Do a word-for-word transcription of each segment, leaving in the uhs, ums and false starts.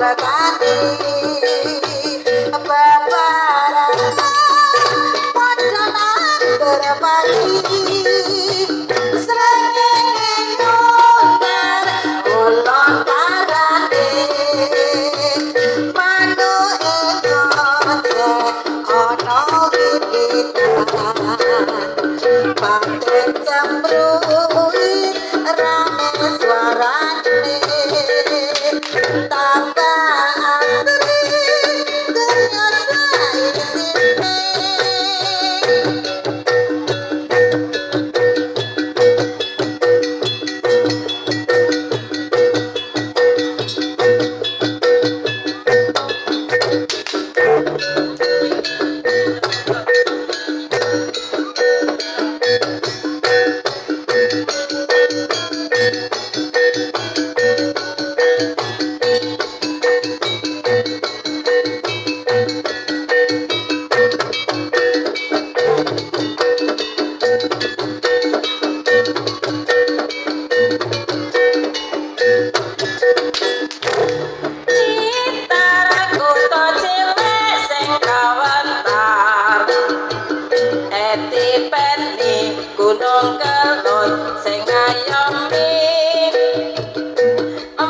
Tani bebarakan padha nang berbagi, srengenge nyundar ulon parane, manuk e ngoceh ana gigitan, batin cembruit rame suarane. Tambah asri dunia saisine. Blitar, kuto cilik sing kawentar, Eti Petni Gunung Kelud sing ngayomi.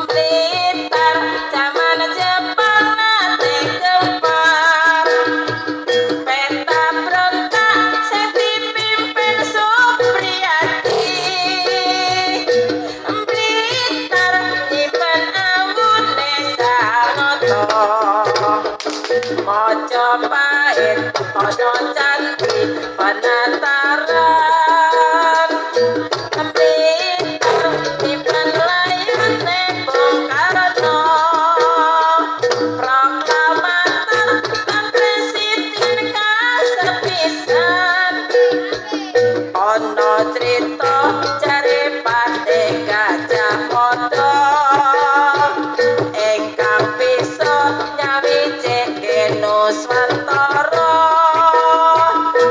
Blitar jaman Jepang nate gempar, peta berontak sing dipimpin Supriyadi. Blitar nyimpen awune Sangoto, Majapahit, ana candi penataran. Blitar nyimpen layune Bung Karno, proklamator lan presiden kasepisan. Ono cerita jare Patih Gajah Mada ingkang bisa nyawiji Nuswantara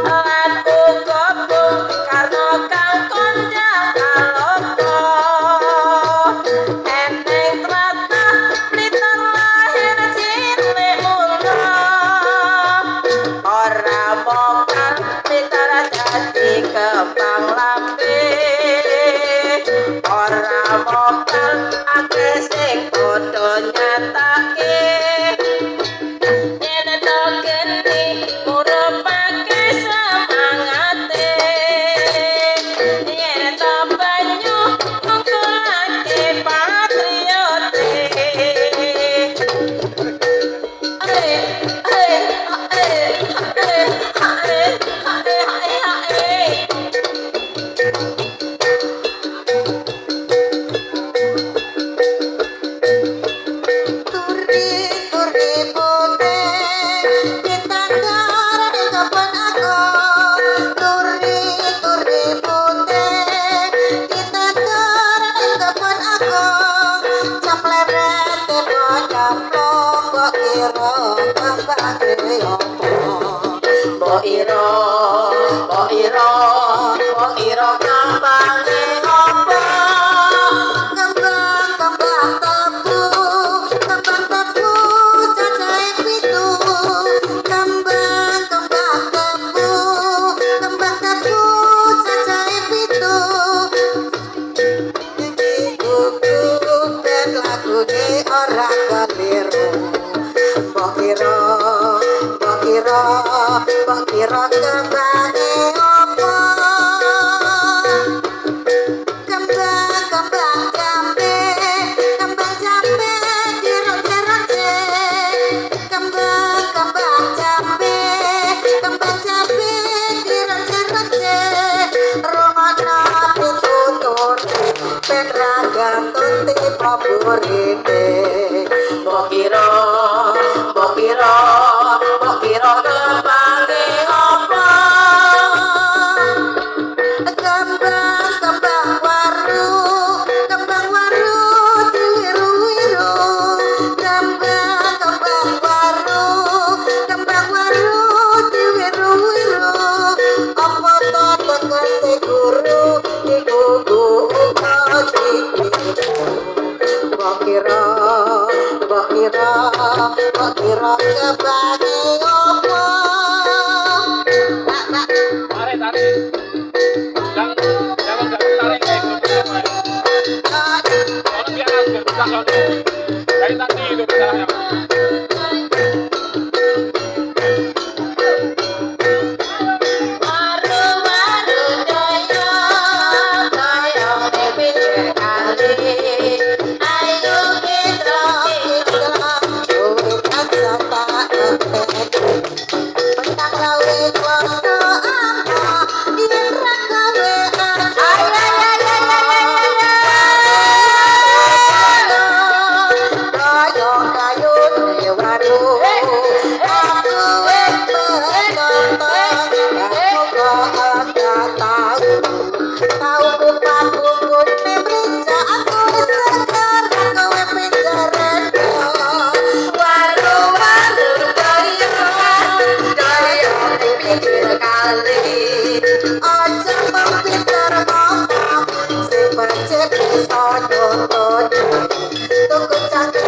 lan uga Bung Karno kang kondang aloka. Eneng tlatah Blitar lahir cilik mula, ora mokal Blitar dadi kembang lambe, ora mokal akeh sing padha nyatake. Yen to geni murubake semangate, yen to banyu ngungkulake patriote. Ae, ae, ae, ae, ae, ae, ae, ae, ae. Turi, turi putih, ditandar ning kebon aku. Turi, turi putih, ditandar ning kebon aku. Jam leret tiba nyemplung, mbok kira kembang opo? Mbok ira, mbok ira, mbok ira kembange opo? Kembang, kembang tebu, kembang tebu cacahe pitu. Kembang, kembang tebu, kembang tebu cacahe pitu. Iki kuku ben lagune ora keliru. Mbok kira, mbok kira, mbok kira kembane opo? Kembang, kembang jambe, kembang jambe dironce-ronce. Kembang, kembang jambe, kembang jambe dironce-ronce. Rungokno pitutur, ben ra gantun tiba burine. Mbok kira, mbok kira, mbok kira kembange opo? Kembang, kembang waru, kembang waru diwiru-wiru. Kembang, kembang waru, kembang waru diwiru-wiru. Apa to tekese guru, digugu uga diwiru. Mbok kira, mbok Kira, kok kira kebagi opo? Nak, nak. Tarik, tarik. Jangan, jangan, jangan tarik, eh, kalau biar, biar bisa, kalau dari tadi itu masalahnya. Waru-waru toyo, toyo di pinggir kali. Ayo kita, kita, duit aja tak ada. Petang lawit kuasa apa? Indra kawe aja. Ay, ay, ay, ay, ay, ay, ay, ay. Toyo kayu di waru. Aku wes petang, aku kok agak tahu. Tahu kupat bubut ni berinjak aku sekarang kowe pinjaren. Waru-waru toyo, toyo di pinggir kali. Aja mau pinter ngomong, sing becik iso nonton. Tuku cangkir